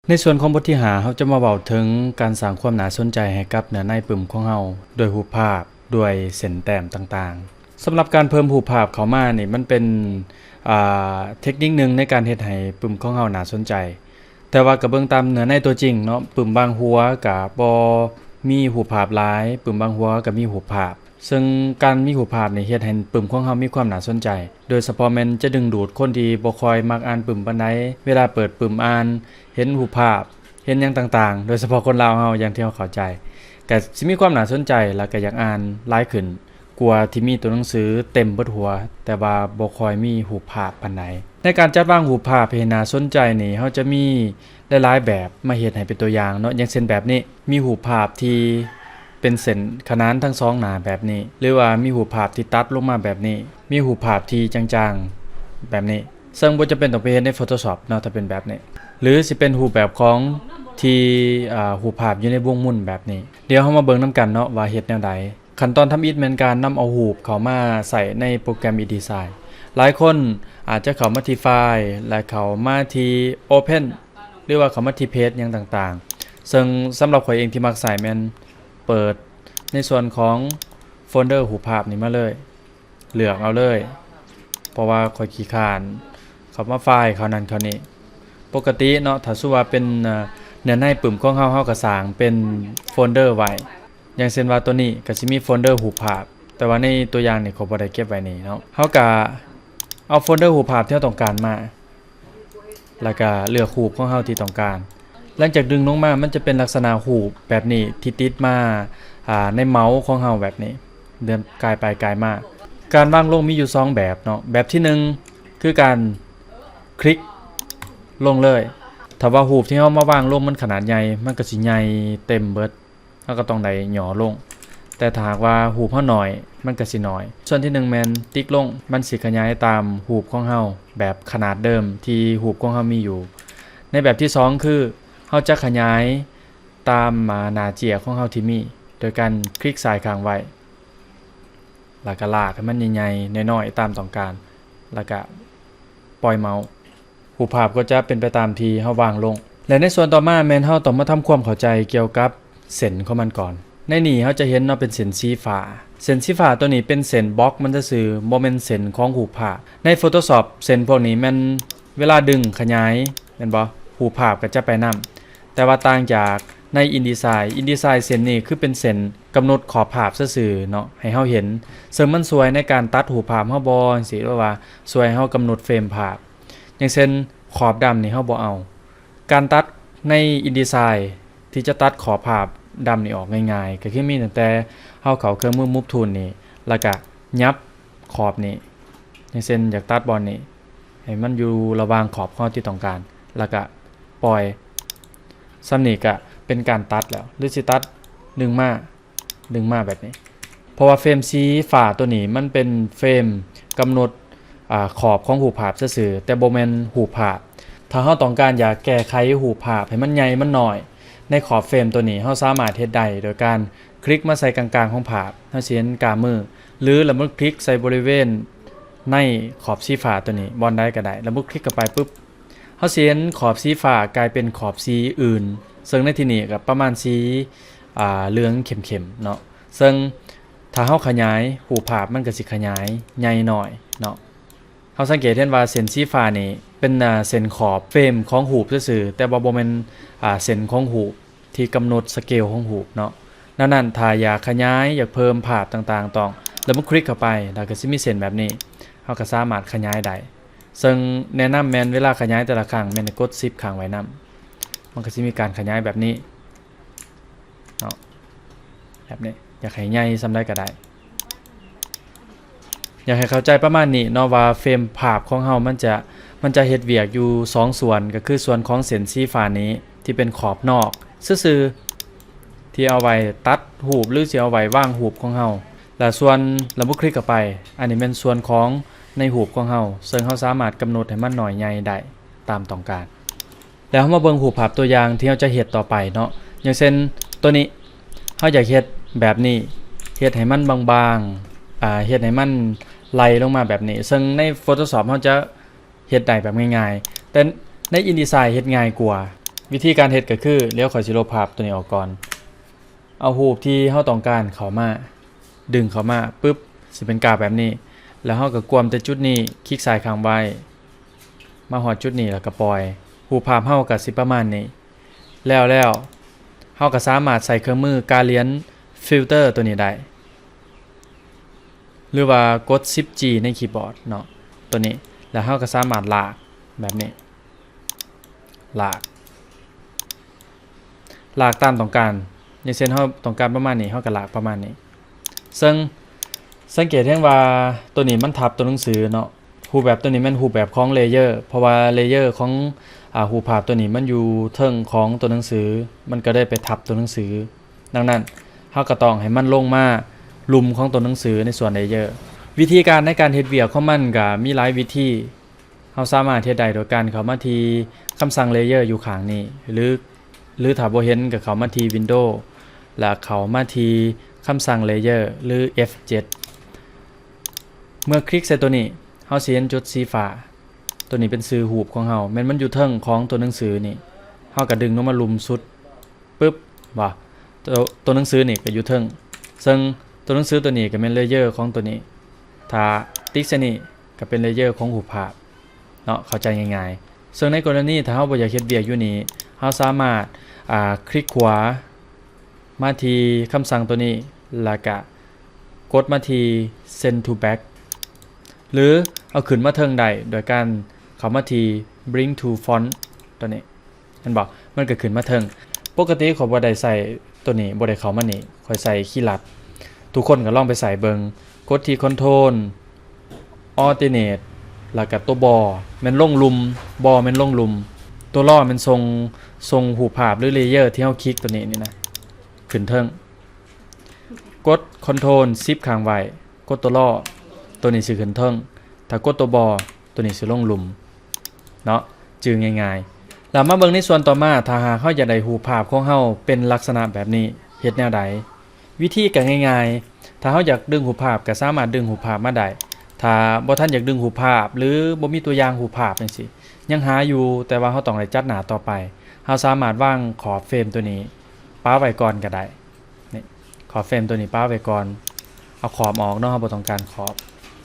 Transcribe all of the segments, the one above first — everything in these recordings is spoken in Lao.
ໃນສ່ວນຂອງບົດທີຫ້າ ເຮົາຈະມາເວົ້າເຖິງການສ້າງຄວາມໜ້າສົນໃຈໃຫ້ກັບເນື້ອໃນປຶ້ມຂອງເຮົາ ດ້ວຍຮູບພາບ, ດ້ວຍເສັ້ນແຕ້ມຕ່າງໆ. ສຳລັບການເພີ່ມຮູບພາບເຂົ້າມານີ້ ມັນເປັນ ອ່າ ເທັກນິກໜຶ່ງໃນການເຮັດໃຫ້ປຶ້ມຂອງເຮົາໜ້າສົນໃຈ. ແຕ່ວ່າກໍເບິ່ງຕາມເນື້ອໃນຕົວຈິງເນາະ, ປຶ້ມບາງຫົວກໍບໍ່ມີຮູບພາບຫຼາຍ, ປຶ້ມບາງຫົວກໍມີຮູບພາບ. ເຊິ່ງການມີຮູບພາບນີ້ເຮັດໃຫ້ປຶ້ມຂອງເຮົາມີຄວາມໜ້າສົນໃຈ, ໂດຍສະເພາະແມ່ນຈະດຶງດູດຄົນທີ່ບໍ່ຄ່ອຍມັກອ່ານປຶ້ມປານໃດ. ເວລາເປີດປຶ້ມອ່ານ ເຫັນຮູບພາບ ເຫັນຫຍັງຕ່າງໆ, ໂດຍສະເພາະຄົນລາວເຮົາ ຢ່າງທີ່ເຮົາເຂົ້າໃຈ ກໍຊິມີຄວາມໜ້າສົນໃຈ ແລ້ວກໍຢາກອ່ານຫຼາຍຂຶ້ນກວ່າທີ່ມີຕົວໜັງສືເຕັມເບິດຫົວ ແຕ່ວ່າບໍ່ຄ່ອຍມີຮູບພາບປານໃດ. ໃນການຈັດວາງຮູບພາບໃຫ້ໜ້າສົນໃຈນີ້ ເຮົາຈະມີຫຼາຍໆແບບມາເຮັດໃຫ້ເປັນຕົວຢ່າງເນາະ, ຢ່າງເຊັ່ນແບບນີ້ ມີຮູບພາບທີ່ເປັນເສັ້ນຂະໜານທັງສອງໜ້າແບບນີ້ ຫຼືວ່າມີຮູບພາບທີ່ຕັດລົງມາແບບນີ້, ມີຮູບພາບທີ່ຈາງໆແບບນີ້. ເຊິ່ງບໍ່ຈຳເປັນຕ້ອງໄປເຮັດໃນ Photoshop ເນາະ ຖ້າເປັນແບບນີ້ ຫຼືຊິເປັນຮູບແບບຂອງທີ່ ອ່າ ຮູບພາບຢູ່ໃນວົງໝຸນແບບນີ້. ດຽວເຮົາມາເບິ່ງນຳກັນເນາະວ່າເຮັດແນວໃດ. ຂັ້ນຕອນທຳອິດແມ່ນການນຳເອົາຮູບເຂົ້າມາໃສ່ໃນໂປຣແກຣມ InDesign. ຫຼາຍຄົນອາດຈະເຂົ້າມາທີ່ File ແລະ ເຂົ້າມາທີ່ Open ຫຼືວ່າເຂົ້າມາທີ່ Paste ຫຍັງຕ່າງໆ. ເຊິ່ງສຳລັບຂ້ອຍເອງທີ່ມັກໃຊ້ແມ່ນເປີດໃນສ່ວນຂອງໂຟນເດີຮູບພາບນີ້ມາເລີຍ. ເລືອກເອົາເລີຍ ເພາະວ່າຂ້ອຍຂີ້ຄ້ານເຂົ້າມາໄຟລ໌ ເຂົ້ານັ້ນເຂົ້ານີ້. ປົກກະຕິເນາະ ຖ້າສົມມຸດວ່າເປັນ ເອີ ເນື້ອໃນປຶ້ມຂອງເຮົາ ເຮົາກໍສ້າງເປັນໂຟນເດີໄວ້. ຢ່າງເຊັ່ນວ່າຕົວນີ້ກໍຊິມີໂຟນເດີຮູບພາບ, ແຕ່ວ່າໃນຕົວຢ່າງນີ້ຂ້ອຍບໍ່ໄດ້ເກັບໄວ້ນີ້ເນາະ. ເຮົາກໍເອົາໂຟນເດີຮູບພາບທີ່ເຮົາຕ້ອງການມາ ແລ້ວກະເລືອກຮູບຂອງເຮົາທີ່ຕ້ອງການ. ຫຼັງຈາກດຶງລົງມາ ມັນຈະເປັນລັກສະນະຮູບແບບນີ້ທີ່ຕິດມາ ອ່າ ໃນເມົາຂອງເຮົາແບບນີ້ ເລື່ອນກາຍໄປກາຍມາ. ການວາງລົງມີຢູ່ສອງແບບເນາະ. ແບບທີໜຶ່ງ ຄືການຄລິກລົງເລີຍ. ຖ້າວ່າຮູບທີ່ເຮົາມາວາງລົງມັນຂະໜາດໃຫຍ່ ມັນກໍຊິໃຫຍ່ເຕັມເບິດ. ເຮົາກໍຕ້ອງໄດ້ຫຍໍ້ລົງ, ແຕ່ຖ້າຫາກວ່າຮູບເຮົາໜ້ອຍ ມັນກໍຊິໜ້ອຍ. ສ່ວນທີໜຶ່ງແມ່ນຕິກລົງ, ມັນຊິຂະຫຍາຍຕາມຮູບຂອງເຮົາແບບຂະໜາດເດີມທີ່ຮູບຂອງເຮົາມີຢູ່. ໃນແບບທີສອງ ຄືເຮົາຈະຂະຫຍາຍຕາມ ອາ ໜ້າເຈ້ຍຂອງເຮົາທີ່ມີ ໂດຍການຄລິກຊ້າຍຄ້າງໄວ້ ແລ້ວກໍລາກໃຫ້ມັນໃຫຍ່ໆ ນ້ອຍໆ ຕາມຕ້ອງການ ແລ້ວກໍປ່ອຍເມົາ. ຮູບພາບກໍຈະເປັນໄປຕາມທີ່ເຮົາວາງລົງ. ແລະ ໃນສ່ວນຕໍ່ມາແມ່ນເຮົາຕ້ອງມາທຳຄວາມເຂົ້າໃຈກ່ຽວກັບເສັ້ນຂອງມັນກ່ອນ. ໃນນີ້ເຮົາຈະເຫັນເນາະ ເປັນເສັ້ນສີຟ້າ. ເສັ້ນສີຟ້າຕົວນີ້ເປັນເສັ້ນບລັອກມັນຊື່ໆ, ບໍ່ແມ່ນເສັ້ນຂອງຮູບພາບ. ໃນ Photoshop ເສັ້ນພວກນີ້ແມ່ນເວລາດຶງຂະຫຍາຍ ແມ່ນບໍ່? ຮູບພາບກໍຈະໄປນຳ. ແຕ່ວ່າຕ່າງຈາກໃນ InDesign, InDesign ເສັ້ນນີ້ຄືເປັນເສັ້ນກຳນົດຂອບພາບຊື່ໆເນາະ ໃຫ້ເຮົາເຫັນ, ເຊິ່ງມັນຊ່ວຍໃນການຕັດຮູບພາບເຮົາບໍ່ ຈັ່ງຊີ້ ຫຼືວ່າຊ່ວຍໃຫ້ເຮົາກຳນົດເຟຣມພາບ. ຢ່າງເຊັ່ນ ຂອບດຳນີ້ເຮົາບໍ່ເອົາ. ການຕັດໃນ InDesign ທີ່ຈະຕັດຂອບພາບດຳນີ້ອອກງ່າຍໆ ກໍຄືມີຕັ້ງແຕ່ເຮົາເຂົ້າເຄື່ອງມື Move Tool ນີ້ ແລ້ວກະຫຍັບຂອບນີ້. ຢ່າງເຊັ່ນ ຢາກຕັດບ່ອນນີ້ ໃຫ້ມັນຢູ່ລະຫວ່າງຂອບເຮົາທີ່ຕ້ອງການ ແລ້ວກະປ່ອຍ. ສ່ຳນີ້ກະເປັນການຕັດແລ້ວ. ຫຼືຊິຕັດດຶງມາ ດຶງມາແບບນີ້. ເພາະວ່າເຟຣມສີຟ້າຕົວນີ້ມັນເປັນເຟຣມກຳນົດ ອາ ຂອບຂອງຮູບພາບຊື່ໆ ແຕ່ບໍ່ແມ່ນຮູບພາບ. ຖ້າເຮົາຕ້ອງການຢາກແກ້ໄຂຮູບພາບໃຫ້ມັນໃຫຍ່ມັນນ້ອຍ ໃນຂອບເຟຣມຕົວນີ້ ເຮົາສາມາດເຮັດໄດ້ໂດຍການຄລິກມາໃສ່ກາງໆຂອງພາບ, ເຮົາຊິເຫັນກ້າມມື ຫຼື ລະເມີດຄລິກໃສ່ບໍລິເວນໃນຂອບສີຟ້າຕົວນີ້ ບ່ອນໃດກໍໄດ້, ລະເມີດຄລິກເຂົ້າໄປປຶບ ເຮົາຊິເຫັນຂອບສີຟ້າກາຍເປັນຂອບສີອື່ນ, ເຊິ່ງໃນທີ່ນີ້ກໍປະມານສີ ອ່າ ເຫຼືອງເຂັ້ມໆເນາະ. ເຊິ່ງຖ້າເຮົາຂະຫຍາຍຮູບພາບ ມັນກໍຊິຂະຫຍາຍໃຫຍ່ນ້ອຍເນາະ. ເຮົາສັງເກດເຫັນວ່າເສັ້ນສີຟ້ານີ້ເປັນ ອ່າ ເສັ້ນຂອບເຟຣມຂອງຮູບຊື່ໆ ແຕ່ວ່າບໍ່ແມ່ນ ອ່າ ເສັ້ນຂອງຮູບທີ່ກຳນົດສະເກວຂອງຮູບເນາະ. ດັ່ງນັ້ນ ຖ້າຢາກຂະຫຍາຍ ຢາກເພີ່ມພາບຕ່າງໆ ຕ້ອງ ລະເມີດຄລິກເຂົ້າໄປ ແລ້ວກໍຊິມີເສັ້ນແບບນີ້ ເຮົາກໍສາມາດຂະຫຍາຍໄດ້. ເຊິ່ງແນະນຳແມ່ນເວລາຂະຫຍາຍແຕ່ລະຄັ້ງ ແມ່ນໃຫ້ກົດ Shift ຄ້າງໄວ້ນຳ. ມັນກໍຊິມີການຂະຫຍາຍແບບນີ້ເນາະ ແບບນີ້. ຢາກໃຫ້ໃຫຍ່ສ່ຳໃດກໍໄດ້. ຢາກໃຫ້ເຂົ້າໃຈປະມານນີ້ເນາະ ວ່າເຟຣມພາບຂອງເຮົາມັນຈະ ມັນຈະເຮັດວຽກຢູ່ສອງສ່ວນ, ກໍຄືສ່ວນຂອງເສັ້ນສີຟ້ານີ້ທີ່ເປັນຂອບນອກຊື່ໆ ທີ່ເອົາໄວ້ຕັດຮູບ ຫຼື ຊິເອົາໄວ້ວາງຮູບຂອງເຮົາ. ແລະ ສ່ວນລະບົບຄລິກເຂົ້າໄປ ອັນນີ້ແມ່ນສ່ວນຂອງໃນຮູບຂອງເຮົາ, ເຊິ່ງເຮົາສາມາດກຳນົດໃຫ້ມັນນ້ອຍໃຫຍ່ໄດ້ຕາມຕ້ອງການ. ແລ້ວເຮົາມາເບິ່ງຮູບພາບຕົວຢ່າງທີ່ເຮົາຈະເຮັດຕໍ່ໄປເນາະ. ຢ່າງເຊັ່ນ ຕົວນີ້ ເຮົາຢາກເຮັດແບບນີ້, ເຮັດໃຫ້ມັນບາງໆ, ອ່າ, ເຮັດໃຫ້ມັນໄລ່ລົງມາແບບນີ້. ເຊິ່ງໃນ Photoshop ເຮົາຈະ ເຮັດໄດ້ແບບງ່າຍໆ, ແຕ່ໃນ InDesign ເຮັດງ່າຍກວ່າ. ວິທີການເຮັດກໍຄື ດຽວຂ້ອຍຊິລົບພາບໂຕນີ້ອອກກ່ອນ. ເອົາຮູບທີ່ເຮົາຕ້ອງການເຂົ້າມາ, ດຶງເຂົ້າມາປຶບ ຊິເປັນກາບແບບນີ້ ແລ້ວເຮົາກໍກວມແຕ່ຈຸດນີ້, ຄລິກຊ້າຍຄ້າງໄວ້ ມາຮອດຈຸດນີ້ແລ້ວກໍປ່ອຍ. ຮູບພາບເຮົາກໍຊິປະມານນີ້. ແລ້ວ ແລ້ວເຮົາກໍສາມາດໃຊ້ເຄື່ອງມື Gradient Filter ໂຕນີ້ໄດ້ ຫຼືວ່າກົດ Shift G ໃນຄີບອດເນາະ ໂຕນີ້ ແລ້ວເຮົາກໍສາມາດລາກແບບນີ້ ລາກ ລາກຕາມຕ້ອງການ. ຢ່າງເຊັ່ນ ເຮົາຕ້ອງການປະມານນີ້ ເຮົາກໍລາກປະມານນີ້. ເຊິ່ງສັງເກດເຫັນວ່າໂຕນີ້ມັນທັບຕົວໜັງສືເນາະ. ຮູບແບບໂຕນີ້ແມ່ນຮູບແບບຂອງ Layer ເພາະວ່າ Layer ຂອງ ອາ ຮູບພາບໂຕນີ້ມັນຢູ່ເທິງຂອງຕົວໜັງສື ມັນກໍເລີຍໄປທັບຕົວໜັງສື. ດັ່ງນັ້ນ ເຮົາກໍຕ້ອງໃຫ້ມັນລົງມາລຸ່ມຂອງຕົວໜັງສືໃນສ່ວນ Layer. ວິທີການໃນການເຮັດວຽກຂອງມັນກໍມີຫຼາຍວິທີ. ເຮົາສາມາດເຮັດໄດ້ໂດຍການເຂົ້າມາທີ່ຄຳສັ່ງ Layer ຢູ່ຂ້າງນີ້ ຫຼື ຫຼືຖ້າບໍ່ເຫັນກໍເຂົ້າມາທີ່ Windows ແລ້ວເຂົ້າມາທີ່ຄຳສັ່ງ Layer ຫຼື F ເຈັດ. ເມື່ອຄລິກໃສ່ໂຕນີ້ ເຮົາຊິເຫັນຈຸດສີຟ້າ ໂຕນີ້ເປັນຊື່ຮູບຂອງເຮົາ ແມ່ນມັນຢູ່ເທິງຂອງຕົວໜັງສືນີ້ ເຮົາກໍດຶງລົງມາລຸ່ມສຸດ ປຶບ ວ່າ ໂຕ ຕົວໜັງສືນີ້ກໍຢູ່ເທິງ ເຊິ່ງຕົວໜັງສືໂຕນີ້ກໍແມ່ນ Layer ຂອງໂຕນີ້. ຖ້າຕິກໃສ່ນີ້ກໍເປັນ Layer ຂອງຮູບພາບເນາະ ເຂົ້າໃຈງ່າຍໆ. ເຊິ່ງໃນກໍລະນີຖ້າເຮົາບໍ່ຢາກເຮັດວຽກຢູ່ນີ້ ເຮົາສາມາດ ອາ ຄລິກຂວາມາທີ່ຄຳສັ່ງໂຕນີ້ ແລ້ວກະກົດມາທີ່ Send to Back ຫຼືເຮົາຂຶ້ນມາເທິງໄດ້ໂດຍການເຂົ້າມາທີ່ Bring to Front ໂຕນີ້. ເຫັນບໍ່? ມັນກໍຂຶ້ນມາເທິງ. ປົກກະຕິຂ້ອຍບໍ່ໄດ້ໃຊ້ໂຕນີ້ ບໍ່ໄດ້ເຂົ້າມານີ້ ຂ້ອຍໃຊ້ຄີລັດ. ທຸກຄົນກໍລອງໄປໃຊ້ເບິ່ງ. ກົດທີ່ Control Alternate ແລ້ວກໍຕົວ Ball ແມ່ນລົງລຸ່ມ, Ball ແມ່ນລົງລຸ່ມ, ຕົວ Law ແມ່ນສົ່ງ ສົ່ງຮູບພາບ ຫຼື Layer ທີ່ເຮົາຄລິກໂຕນີ້ນີ້ນະ ຂຶ້ນເທິງ. ກົດ Control Shift ຄ້າງໄວ້ ກົດຕົວ Law ໂຕນີ້ຊິຂຶ້ນເທິງ. ຖ້າກົດຕົວ Ball ໂຕນີ້ຊິລົງລຸ່ມເນາະ ຈື່ງ່າຍໆ. ແລ້ວມາເບິ່ງໃນສ່ວນຕໍ່ມາ ຖ້າຫາກເຮົາຢາກໄດ້ຮູບພາບຂອງເຮົາເປັນລັກສະນະແບບນີ້ ເຮັດແນວໃດ? ວິທີກໍງ່າຍໆ ຖ້າເຮົາຢາກດຶງຮູບພາບກໍສາມາດດຶງຮູບພາບມາໄດ້. ຖ້າບໍ່ທັນຢາກດຶງຮູບພາບ ຫຼື ບໍ່ມີຕົວຢ່າງຮູບພາບຈັ່ງຊີ້ ຍັງຫາຢູ່ ແຕ່ວ່າເຮົາຕ້ອງໄດ້ຈັດໜ້າຕໍ່ໄປ, ເຮົາສາມາດວາງຂອບເຟຣມໂຕນີ້ປະໄວ້ກ່ອນກໍໄດ້. ນີ້ ຂອບເຟຣມໂຕນີ້ປະໄວ້ກ່ອນ ເອົາຂອບອອກເນາະ ເຮົາບໍ່ຕ້ອງການຂອບ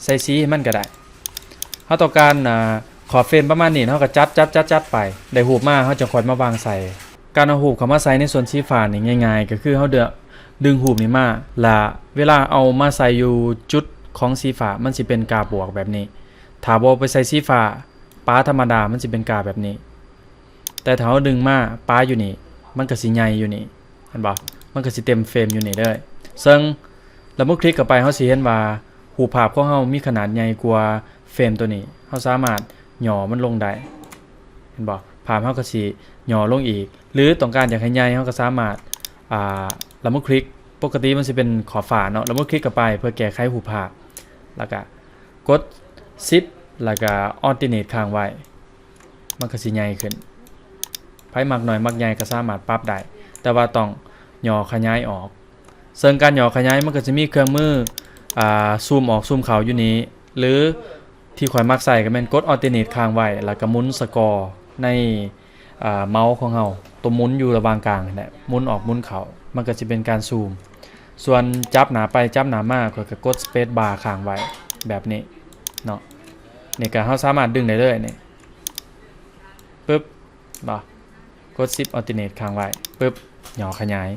ໃສ່ສີໃຫ້ມັນກໍໄດ້. ເຮົາຕ້ອງການ ອາ ຂອບເຟຣມປະມານນີ້ ເຮົາກໍຈັດ ຈັດ ຈັດ ຈັດໄປ ໄດ້ຮູບມາ ເຮົາຈະຄ່ອຍມາວາງໃສ່. ການເອົາຮູບເຂົ້າມາໃສ່ໃນສ່ວນສີຟ້ານີ້ງ່າຍໆ ກໍຄືເຮົາດຶງ ດຶງຮູບນີ້ມາ ລະເວລາເອົາມາໃສ່ຢູ່ຈຸດຂອງສີຟ້າ ມັນຊິເປັນກາບວກແບບນີ້. ຖ້າບໍ່ໄປໃສ່ສີຟ້າ ປະທຳມະດາ ມັນຊິເປັນກາແບບນີ້. ແຕ່ຖ້າເຮົາດຶງມາປະຢູ່ນີ້ ມັນກໍຊິໃຫຍ່ຢູ່ນີ້ ເຫັນບໍ່? ມັນກໍຊິເຕັມເຟຣມຢູ່ນີ້ເລີຍ. ເຊິ່ງລະໝຶກຄລິກເຂົ້າໄປ ເຮົາຊິເຫັນວ່າຮູບພາບຂອງເຮົາມີຂະໜາດໃຫຍ່ກວ່າເຟຣມໂຕນີ້ ເຮົາສາມາດຫຍໍ້ມັນລົງໄດ້ ເຫັນບໍ່? ພາບເຮົາກໍຊິຫຍໍ້ລົງອີກ ຫຼືຕ້ອງການຢາກໃຫ້ໃຫຍ່ ເຮົາກໍສາມາດ ອາ ລະໝຶກຄລິກ ປົກກະຕິມັນຊິເປັນຂອບຟ້າເນາະ ລະໝຶກຄລິກເຂົ້າໄປເພື່ອແກ້ໄຂຮູບພາບ ແລ້ວກະກົດ Shift ແລ້ວກະ Alternate ຄ້າງໄວ້. ມັນກໍຊິໃຫຍ່ຂຶ້ນ. ໃຜມັກໜ້ອຍມັກໃຫຍ່ກໍສາມາດປັບໄດ້ ແຕ່ວ່າຕ້ອງຫຍໍ້ຂະຫຍາຍອອກ. ເຊິ່ງການຫຍໍ້ຂະຫຍາຍມັນກໍຈະມີເຄື່ອງມື ອາ ຊູມອອກຊູມເຂົ້າຢູ່ນີ້ ຫຼືທີ່ຂ້ອຍມັກໃຊ້ກໍແມ່ນກົດ Alternate ຄ້າງໄວ້ ແລ້ວກໍໝູນສະກໍໃນ ອາ ເມົາຂອງເຮົາ ຕົວໝູນຢູ່ລະຫວ່າງກາງຫັ້ນແຫຼະ ໝູນອອກໝູນເຂົ້າ ມັນກໍຊິເປັນການຊູມ. ສ່ວນຈັບໜ້າໄປຈັບໜ້າມາ ຂ້ອຍກໍກົດ Space Bar ຄ້າງໄວ້ແບບນີ້ເນາະ. ນີ້ກໍເຮົາສາມາດດຶງໄດ້ເລີຍນີ້. ປຶບ ເນາະ ກົດ Shift Alternate ຄ້າງໄວ້ ປຶບ ຫຍໍ້ຂະຫຍາຍ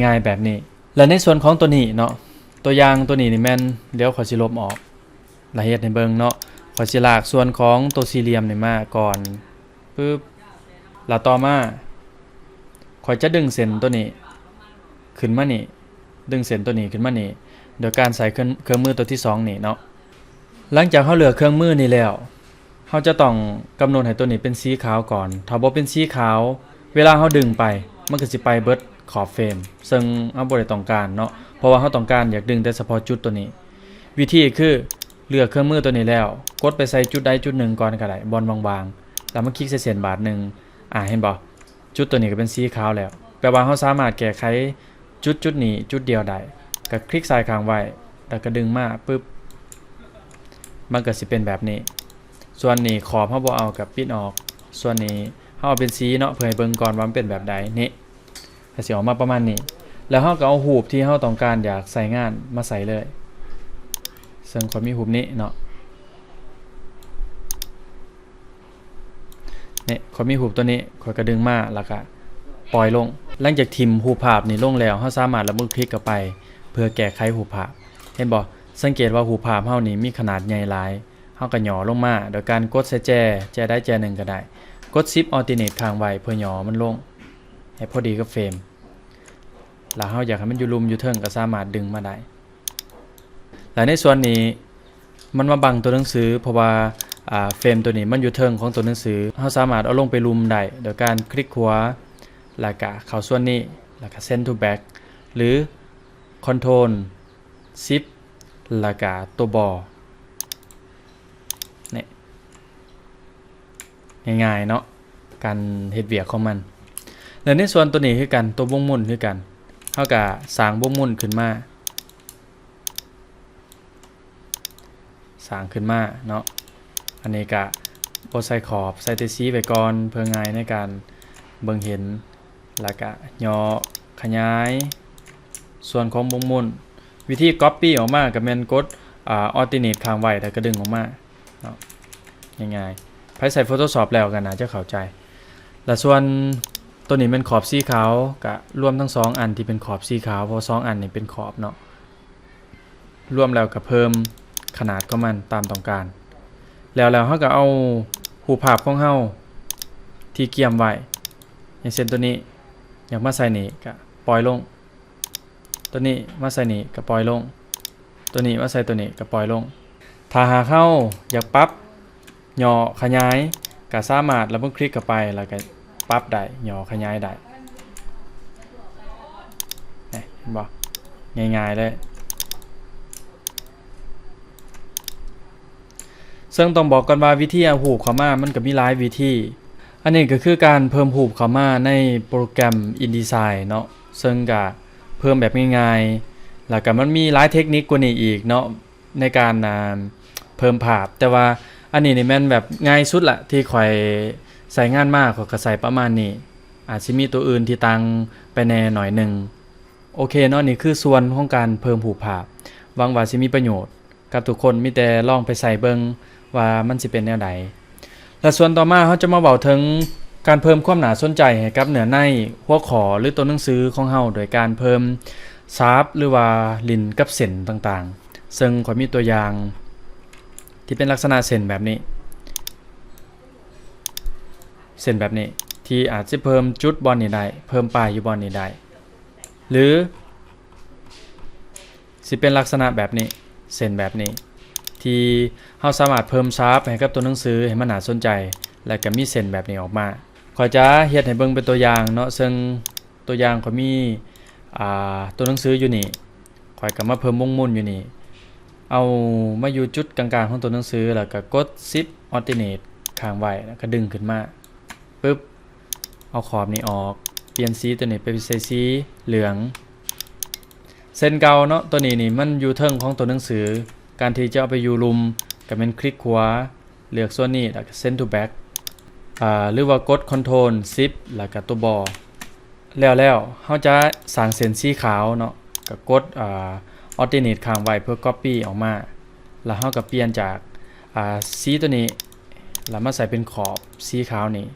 ງ່າຍໆແບບນີ້. ແລະໃນສ່ວນຂອງຕົວນີ້ເນາະ ຕົວຢ່າງຕົວນີ້ນີ້ແມ່ນ ດຽວຂ້ອຍຊິລົບອອກ ລະເຮັດໃຫ້ເບິ່ງເນາະ. ຂ້ອຍຊິລາກສ່ວນຂອງຕົວສີ່ຫຼ່ຽມນີ້ມາກ່ອນ ປຶບ ລະຕໍ່ມາ ຂ້ອຍຈະດຶງເສັ້ນຕົວນີ້ຂຶ້ນມານີ້ ດຶງເສັ້ນຕົວນີ້ຂຶ້ນມານີ້ ໂດຍການໃຊ້ເຄື່ອງ ເຄື່ອງມືຕົວທີສອງນີ້ເນາະ. ຫຼັງຈາກເຮົາເລືອກເຄື່ອງມືນີ້ແລ້ວ ເຮົາຈະຕ້ອງກຳນົດໃຫ້ຕົວນີ້ເປັນສີຂາວກ່ອນ. ຖ້າບໍ່ເປັນສີຂາວ ເວລາເຮົາດຶງໄປ ມັນກໍຊິໄປເບິດຂອບເຟຣມ ເຊິ່ງເຮົາບໍ່ໄດ້ຕ້ອງການເນາະ ເພາະວ່າເຮົາຕ້ອງການຢາກດຶງແຕ່ສະເພາະຈຸດຕົວນີ້. ວິທີຄືເລືອກເຄື່ອງມືຕົວນີ້ແລ້ວ ກົດໄປໃສ່ຈຸດໃດຈຸດໜຶ່ງກ່ອນກໍໄດ້ ບ່ອນວ່າງໆ ແລ້ວມາຄລິກໃສ່ເສັ້ນບາດໜຶ່ງ. ອາ ເຫັນບໍ່? ຈຸດຕົວນີ້ກໍເປັນສີຂາວແລ້ວ ແປວ່າເຮົາສາມາດແກ້ໄຂຈຸດຈຸດນີ້ຈຸດດຽວໄດ້ ກໍຄລິກຊ້າຍຄ້າງໄວ້ ແລ້ວກໍດຶງມາປຶບ ມັນກໍຊິເປັນແບບນີ້. ສ່ວນນີ້ຂອບເຮົາບໍ່ເອົາກໍປິດອອກ ສ່ວນນີ້ ເຮົາເອົາເປັນສີເນາະ ເພື່ອໃຫ້ເບິ່ງກ່ອນວ່າມັນເປັນແບບໃດ. ນີ້ ກໍຊິອອກມາປະມານນີ້ ແລ້ວເຮົາກໍເອົາຮູບທີ່ເຮົາຕ້ອງການຢາກໃຊ້ງານມາໃສ່ເລີຍ. ເຊິ່ງຂ້ອຍມີຮູບນີ້ເນາະ ນີ້ ຂ້ອຍມີຮູບຕົວນີ້ ຂ້ອຍກໍດຶງມາ ແລ້ວກໍປ່ອຍລົງ. ຫຼັງຈາກຖິ້ມຮູບພາບນີ້ລົງແລ້ວ ເຮົາສາມາດດັບເບິນຄລິກເຂົ້າໄປ ເພື່ອແກ້ໄຂຮູບພາບ. ເຫັນບໍ່? ສັງເກດວ່າຮູບພາບເຮົານີ້ມີຂະໜາດໃຫຍ່ຫຼາຍ. ເຮົາກໍຫຍໍ້ລົງມາໂດຍການກົດໃສ່ແຈ ແຈໃດແຈໜຶ່ງກໍໄດ້. ກົດ Shift Alternate ຄ້າງໄວ້ ເພື່ອຫຍໍ້ມັນລົງໃຫ້ພໍດີກັບເຟຣມ. ແລ້ວເຮົາຢາກໃຫ້ມັນຢູ່ລຸ່ມຢູ່ເທິງ ກໍສາມາດດຶງມາໄດ້. ແລະ ໃນສ່ວນນີ້ມັນມາບັງຕົວໜັງສື ເພາະວ່າ ອ່າ ເຟຣມຕົວນີ້ມັນຢູ່ເທິງຂອງຕົວໜັງສື. ເຮົາສາມາດເອົາລົງໄປລຸ່ມໄດ້ ໂດຍການຄລິກຂວາ ແລ້ວກະເຂົ້າສ່ວນນີ້ ແລ້ວກະ Send to Back ຫຼື Control Shift ແລ້ວກະຕົວ Ball ນີ້ ງ່າຍໆເນາະ ການເຮັດວຽກຂອງມັນ. ແລະ ໃນສ່ວນຕົວນີ້ຄືກັນ ຕົວວົງໝູນຄືກັນ ເຮົາກະສ້າງວົງໝູນຂຶ້ນມາ ສ້າງຂຶ້ນມາເນາະ. ອັນນີ້ກະບໍ່ໃສ່ຂອບ ໃສ່ແຕ່ສີໄວ້ກ່ອນ ເພື່ອງ່າຍໃນການເບິ່ງເຫັນ. ແລ້ວກະຫຍໍ້ຂະຫຍາຍສ່ວນຂອງວົງໝູນ. ວິທີ Copy ອອກມາກໍແມ່ນກົດ ອ່າ Alternate ຄ້າງໄວ້ ແລ້ວກໍດຶງອອກມາເນາະ ງ່າຍໆ. ໃຜໃຊ້ Photoshop ແລ້ວກໍໜ້າຈະເຂົ້າໃຈ. ແລະ ສ່ວນຕົວນີ້ແມ່ນຂອບສີຂາວ ກະລວມທັງສອງອັນທີ່ເປັນຂອບສີຂາວ ເພາະວ່າສອງອັນນີ້ເປັນຂອບເນາະ. ລວມແລ້ວກໍເພີ່ມຂະໜາດຂອງມັນຕາມຕ້ອງການ. ແລ້ວ ແລ້ວເຮົາກໍເອົາຮູບພາບຂອງເຮົາທີ່ກຽມໄວ້ ຢ່າງເຊັ່ນຕົວນີ້ ຢາກມາໃສ່ນີ້ກໍປ່ອຍລົງ, ຕົວນີ້ມາໃສ່ນີ້ກໍປ່ອຍລົງ, ຕົວນີ້ມາໃສ່ຕົວນີ້ກໍປ່ອຍລົງ. ຖ້າຫາກເຮົາຢາກປັບ ຫຍໍ້ຂະຫຍາຍ ກໍສາມາດດັບເບິນຄລິກເຂົ້າໄປ ແລ້ວກໍປັບໄດ້ ຫຍໍ້ຂະຫຍາຍໄດ້. ນີ້ ເຫັນບໍ່? ງ່າຍໆເລີຍ. ເຊິ່ງຕ້ອງບອກກ່ອນວ່າ ວິທີເອົາຮູບເຂົ້າມາ ມັນກໍມີຫຼາຍວິທີ. ອັນນີ້ກໍຄືການເພີ່ມຮູບເຂົ້າມາໃນໂປຣແກຣມ InDesign ເນາະ, ເຊິ່ງກໍເພີ່ມແບບງ່າຍໆ ແລ້ວກໍມັນມີຫຼາຍເທັກນິກກວ່ານີ້ອີກເນາະ. ໃນການ ອ່າ ເພີ່ມພາບ, ແຕ່ວ່າອັນນີ້ນີ້ແມ່ນແບບງ່າຍສຸດລະ ທີ່ຂ້ອຍໃຊ້ງານມາ ຂ້ອຍກໍໃຊ້ປະມານນີ້, ອາດຊິມີຕົວອື່ນທີ່ຕ່າງໄປແດ່ໜ້ອຍໜຶ່ງ. ໂອເຄເນາະ, ນີ້ຄືສ່ວນຂອງການເພີ່ມຮູບພາບ. ຫວັງວ່າຊິມີປະໂຫຍດກັບທຸກຄົນ, ມີແຕ່ລອງໄປໃຊ້ເບິ່ງວ່າມັນຊິເປັນແນວໃດ. ແລະ ສ່ວນຕໍ່ມາເຮົາຈະມາເວົ້າເຖິງການເພີ່ມຄວາມໜ້າສົນໃຈໃຫ້ກັບເນື້ອໃນຫົວຂໍ້ ຫຼື ຕົວໜັງສືຂອງເຮົາ ໂດຍການເພີ່ມຊາບ ຫຼືວ່າຫຼິ້ນກັບເສັ້ນຕ່າງໆ. ເຊິ່ງຂ້ອຍມີຕົວຢ່າງທີ່ເປັນລັກສະນະເສັ້ນແບບນີ້, ເສັ້ນແບບນີ້ ທີ່ອາດຈະເພີ່ມຈຸດບ່ອນນີ້ໄດ້, ເພີ່ມປ້າຍຢູ່ບ່ອນນີ້ໄດ້ ຫຼື ຊິເປັນລັກສະນະແບບນີ້, ເສັ້ນແບບນີ້ ທີ່ເຮົາສາມາດເພີ່ມຊາບໃຫ້ກັບຕົວໜັງສືໃຫ້ມັນໜ້າສົນໃຈ ແລະ ກໍມີເສັ້ນແບບນີ້ອອກມາ. ຂ້ອຍຈະເຮັດໃຫ້ເບິ່ງເປັນຕົວຢ່າງເນາະ, ເຊິ່ງຕົວຢ່າງຂ້ອຍມີ ອ່າ ຕົວໜັງສືຢູ່ນີ້, ຂ້ອຍກໍມາເພີ່ມວົງໝູນຢູ່ນີ້, ເອົາມາຢູ່ຈຸດກາງໆຂອງຕົວໜັງສື ແລ້ວກໍກົດ Shift Alternate ຄ້າງໄວ້ ແລ້ວກໍດຶງຂຶ້ນມາ ປຶບ ເອົາຂອບນີ້ອອກ, ປ່ຽນສີຕົວນີ້ໄປໃສ່ສີເຫຼືອງ ເຊັ່ນເກົ່າເນາະ. ຕົວນີ້ນີ້ມັນຢູ່ເທິງຂອງຕົວໜັງສື, ການທີ່ຈະເອົາໄປຢູ່ລຸ່ມ ກໍແມ່ນຄລິກຂວາ ເລືອກສ່ວນນີ້ ແລ້ວກໍ Send to Back ອາ ຫຼືວ່າກົດ Control Shift ແລ້ວກໍຕົວ Ball. ແລ້ວ ແລ້ວເຮົາຈະສ້າງເສັ້ນສີຂາວເນາະ, ກໍກົດ ອາ Alternate ຄ້າງໄວ້ເພື່ອ Copy ອອກມາ, ແລ້ວເຮົາກໍປ່ຽນຈາກ ອາ ສີຕົວນີ້ ແລ້ວມາໃສ່ເປັນຂອບສີຂາວນີ້.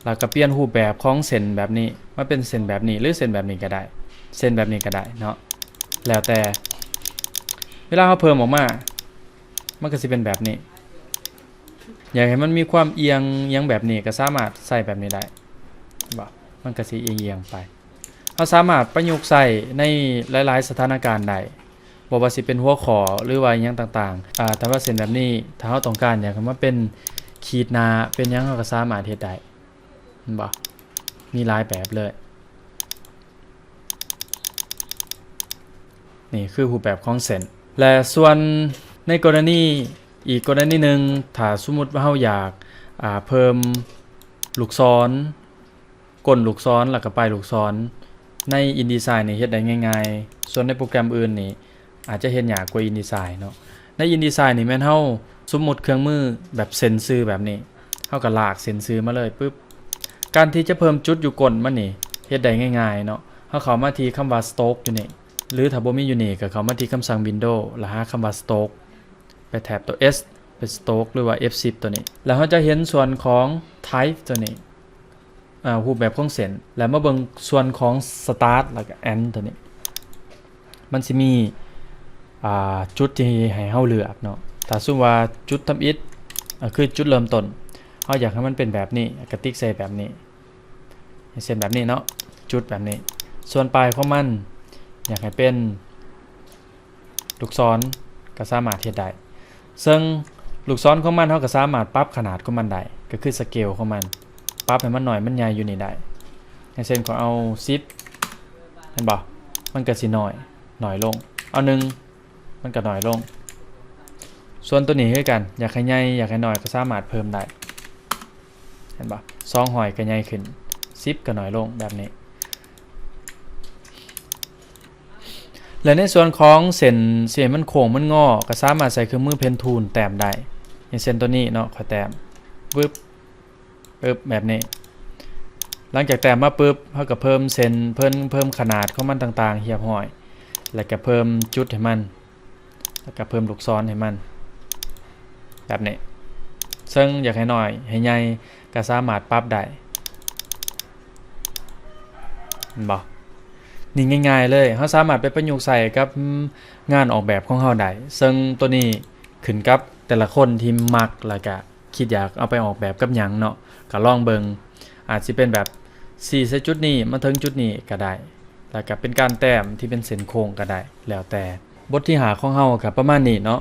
ແລ້ວກໍປ່ຽນຮູບແບບຂອງເສັ້ນແບບນີ້ມາເປັນເສັ້ນແບບນີ້ ຫຼື ເສັ້ນແບບນີ້ກໍໄດ້, ເສັ້ນແບບນີ້ກໍໄດ້ເນາະ, ແລ້ວແຕ່. ເວລາເຮົາເພີ່ມອອກມາ ມັນກໍຊິເປັນແບບນີ້. ຢາກໃຫ້ມັນມີຄວາມອຽງຫຍັງແບບນີ້ ກໍສາມາດໃສ່ແບບນີ້ໄດ້ ເຫັນບໍ່? ມັນກໍຊິອຽງໆໄປ. ເຮົາສາມາດປະຍຸກໃຊ້ໃນຫຼາຍໆສະຖານະການໄດ້, ບໍ່ວ່າຊິເປັນຫົວຂໍ້ ຫຼືວ່າອີ່ຫຍັງຕ່າງໆ. ອາ ຖ້າວ່າເຊັ່ນແບບນີ້ ຖ້າເຮົາຕ້ອງການຢາກໃຫ້ມັນເປັນຂີດໜ້າ ເປັນຫຍັງ ເຮົາກໍສາມາດເຮັດໄດ້ ເຫັນບໍ່? ມີຫຼາຍແບບເລີຍ. ນີ້ຄືຮູບແບບຂອງເສັ້ນ. ແລະ ສ່ວນໃນກໍລະນີ ອີກກໍລະນີໜຶ່ງ ຖ້າສົມມຸດວ່າເຮົາຢາກ ອາ ເພີ່ມລູກສອນ, ກົ້ນລູກສອນ ແລ້ວກໍປາຍລູກສອນ, ໃນ InDesign ນີ້ເຮັດໄດ້ງ່າຍໆ, ສ່ວນໃນໂປຣແກຣມອື່ນນີ້ ອາດຈະເຮັດຍາກກວ່າ InDesign ເນາະ. ໃນ InDesign ນີ້ແມ່ນເຮົາສົມມຸດເຄື່ອງມືແບບເສັ້ນຊື່ແບບນີ້, ເຮົາກໍລາກເສັ້ນຊື່ມາເລີຍ ປຶບ, ການທີ່ຈະເພີ່ມຈຸດຢູ່ກົ້ນມັນນີ້ ເຮັດໄດ້ງ່າຍໆເນາະ. ເຮົາເຂົ້າມາທີ່ຄຳວ່າ Stroke ຢູ່ນີ້ ຫຼືຖ້າບໍ່ມີຢູ່ນີ້ ກໍເຂົ້າມາທີ່ຄຳສັ່ງ Window ແລ້ວຫາຄຳວ່າ Stroke ໄປແທັບຕົວ S ເປັນ Stroke ຫຼືວ່າ F ສິບ ຕົວນີ້ ແລ້ວເຮົາຈະເຫັນສ່ວນຂອງ Type ຕົວນີ້ ອາ ຮູບແບບຂອງເສັ້ນ ແລ້ວມາເບິ່ງສ່ວນຂອງ Start ແລ້ວກໍ End ຕົວນີ້ ມັນຊິມີ ອ່າ ຈຸດທີ່ໃຫ້ເຮົາເລືອກເນາະ. ຖ້າສົມມຸດວ່າຈຸດທຳອິດ ອາ ຄືຈຸດເລີ່ມຕົ້ນ ເຮົາຢາກໃຫ້ມັນເປັນແບບນີ້ ກໍຕິກໃສ່ແບບນີ້ ເຊັ່ນແບບນີ້ເນາະ ຈຸດແບບນີ້. ສ່ວນປາຍຂອງມັນ ຢາກໃຫ້ເປັນລູກສອນ ກໍສາມາດເຮັດໄດ້. ເຊິ່ງລູກສອນຂອງມັນ ເຮົາກໍສາມາດປັບຂະໜາດຂອງມັນໄດ້ ກໍຄື Scale ຂອງມັນ ປັບໃຫ້ມັນໜ້ອຍມັນໃຫຍ່ຢູ່ນີ້ໄດ້. ຢ່າງເຊັ່ນ ຂ້ອຍເອົາສິບ ເຫັນບໍ່? ມັນກໍຊິນ້ອຍ ນ້ອຍລົງ. ເອົາໜຶ່ງ ມັນກໍນ້ອຍລົງ. ສ່ວນຕົວນີ້ຄືກັນ ຢາກໃຫ້ໃຫຍ່ ຢາກໃຫ້ນ້ອຍ ກໍສາມາດເພີ່ມໄດ້ ເຫັນບໍ່? ສອງຮ້ອຍກໍໃຫຍ່ຂຶ້ນ ສິບກໍນ້ອຍລົງ ແບບນີ້. ແລະ ໃນສ່ວນຂອງເສັ້ນ ຊິໃຫ້ມັນໂຄ້ງມັນງໍ ກໍສາມາດໃຊ້ເຄື່ອງມື Pen Tool ແຕ້ມໄດ້. ຢ່າງເຊັ່ນຕົວນີ້ເນາະ ຂ້ອຍແຕ້ມ ປຶບ ປຶບ ແບບນີ້. ຫຼັງຈາກແຕ້ມມາປຶບ ເຮົາກໍເພີ່ມເສັ້ນ ເພີ່ມ ເພີ່ມຂະໜາດຂອງມັນຕ່າງໆຮຽບຮ້ອຍ ແລ້ວກໍເພີ່ມຈຸດໃຫ້ມັນ ແລ້ວກໍເພີ່ມລູກສອນໃຫ້ມັນ ແບບນີ້. ເຊິ່ງຢາກໃຫ້ນ້ອຍໃຫ້ໃຫຍ່ກໍສາມາດປັບໄດ້ ເຫັນບໍ່? ນີ້ງ່າຍໆເລີຍ ເຮົາສາມາດໄປປະຍຸກໃຊ້ກັບ ອາ ງານອອກແບບຂອງເຮົາໄດ້. ເຊິ່ງຕົວນີ້ຂຶ້ນກັບແຕ່ລະຄົນທີ່ມັກ ແລ້ວກະຄິດຢາກເອົາໄປອອກແບບກັບຫຍັງເນາະ ກໍລອງເບິ່ງ. ອາດຊິເປັນແບບຊີ້ໃສ່ຈຸດນີ້ມາເຖິງຈຸດນີ້ກໍໄດ້ ແລ້ວກະເປັນການແຕ້ມທີ່ເປັນເສັ້ນໂຄ້ງກໍໄດ້ ແລ້ວແຕ່. ບົດທີຫ້າຂອງເຮົາກໍປະມານນີ້ເນາະ.